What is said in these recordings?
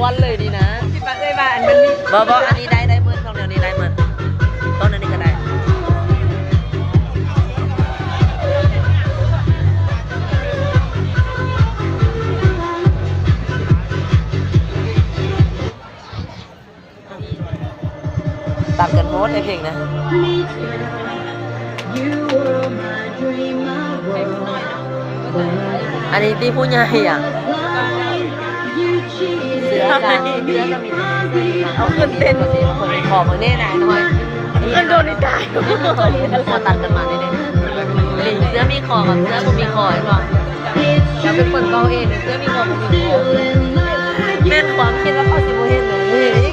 ວັນເລີຍນີ້ນະ ຄິດວ່າເອື້ອຍວ່າອັນມັນມີ ບໍ່ ບໍ່ ອັນນີ້ໄດ້ ໄດ້ໝົດ ຂອງແນວນີ້ໄດ້ໝົດ ຂອງແນວນີ້ກໍໄດ້ ຕັດກັນໂພດໃນເພງນະ ອັນນີ້ຕິຜູ້ໃຫຍ່ອະ ເສື້ອກັນ ເສື້ອກໍມີ ເອົາຂຶ້ນເຕັ້ນ ຂໍເບິ່ງແດ່ນາຍນ້ອຍ ເອີ້ນໂດນນີ້ຕາຍ ຂໍຕັດກັນມານີ້ເດ້ ເສື້ອມີຄໍກັບເສື້ອບໍ່ມີຄໍ ເຫັນບໍ່? ລາວເປັນຄົນເວົ້າເອງ ເສື້ອມີຄໍບໍ່ມີຄໍ ແມ່ນຄວາມຄິດລາວ ເຂົາຊິບໍ່ເຮັດເລີຍ.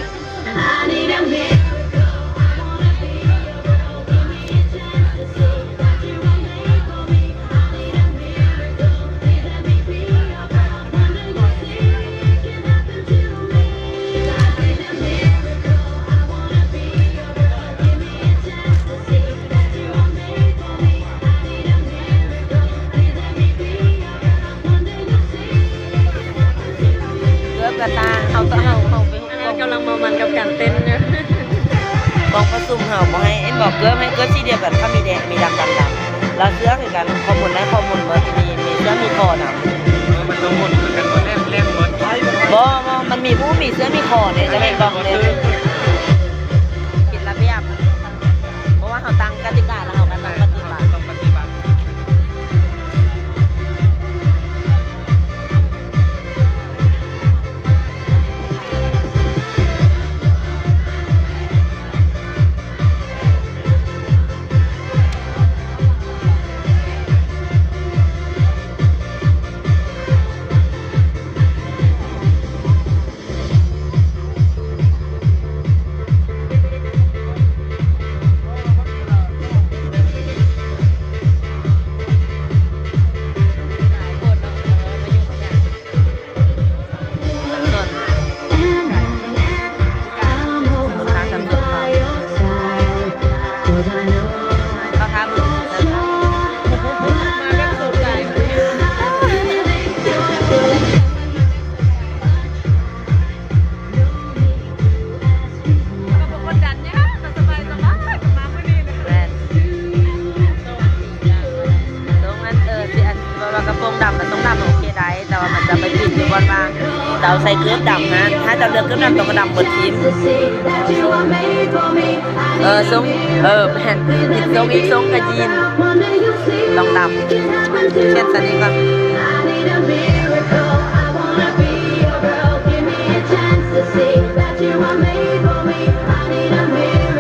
ເກືອບກະຕ່າງ ເຮົາຕ້ອງ ເຮົາ ເຮົາໄປ ອັນນັ້ນກຳລັງເມົາມັນກັບການເຕັ້ນຢູ່ ກອງປະຊຸມເຮົາບໍ່ໃຫ້ ເຫັນບໍ່ ເກີບ ໃຫ້ເກີບສີດຽວກັນ ຖ້າມີແດງ ມີດຳ ດຳ ດຳ ແລ້ວເສື້ອຄືກັນ ຂໍ້ມູນໃນຂໍ້ມູນເບິດ ມີ ມີເສື້ອມີຄໍນຳ ເອີ ມັນຕ້ອງໝົດຄືກັນ ບໍ່ແລກ ແລກເບິດ ບໍ່ ບໍ່ ມັນມີຜູ້ມີເສື້ອມີຄໍເດ້ ຈະແມ່ນບໍ່ ແມ່ນ ຜິດລະບຽບ ເພາະວ່າເຮົາຕັ້ງກະຕິກາແລ້ວ ເຮົາກໍຕ້ອງປະຕິບັດ ຕ້ອງປະຕິບັດ. ກໍບໍ່ກົດດັນຫຍັງ ກໍສະບາຍໆ ກັບມາມື້ນີ້ນະ ແມ່ນ ຊົງອັນ ເອີ ຊິອັນ ເວົ້າວ່າກະໂປງດຳ ກະຊົງດຳ ໂອເຄໄດ້ ແຕ່ວ່າມັນຈະໄປຜິດຢູ່ບ່ອນວ່າ ເຈົ້າໃສ່ເກີບດຳຫັ້ນ ຖ້າເຈົ້າເລືອກເກີບດຳ ເຈົ້າກໍດຳເບິດທີມ ເອີ ຊົງ ເອີ ແມ່ນ ອີກຊົງ ອີກຊົງກະຢີນ ຕ້ອງດຳ ຂຽນໃສ່ນີ້ກ່ອນ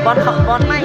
ບ່ອນເຂົາ ບ່ອນໃໝ່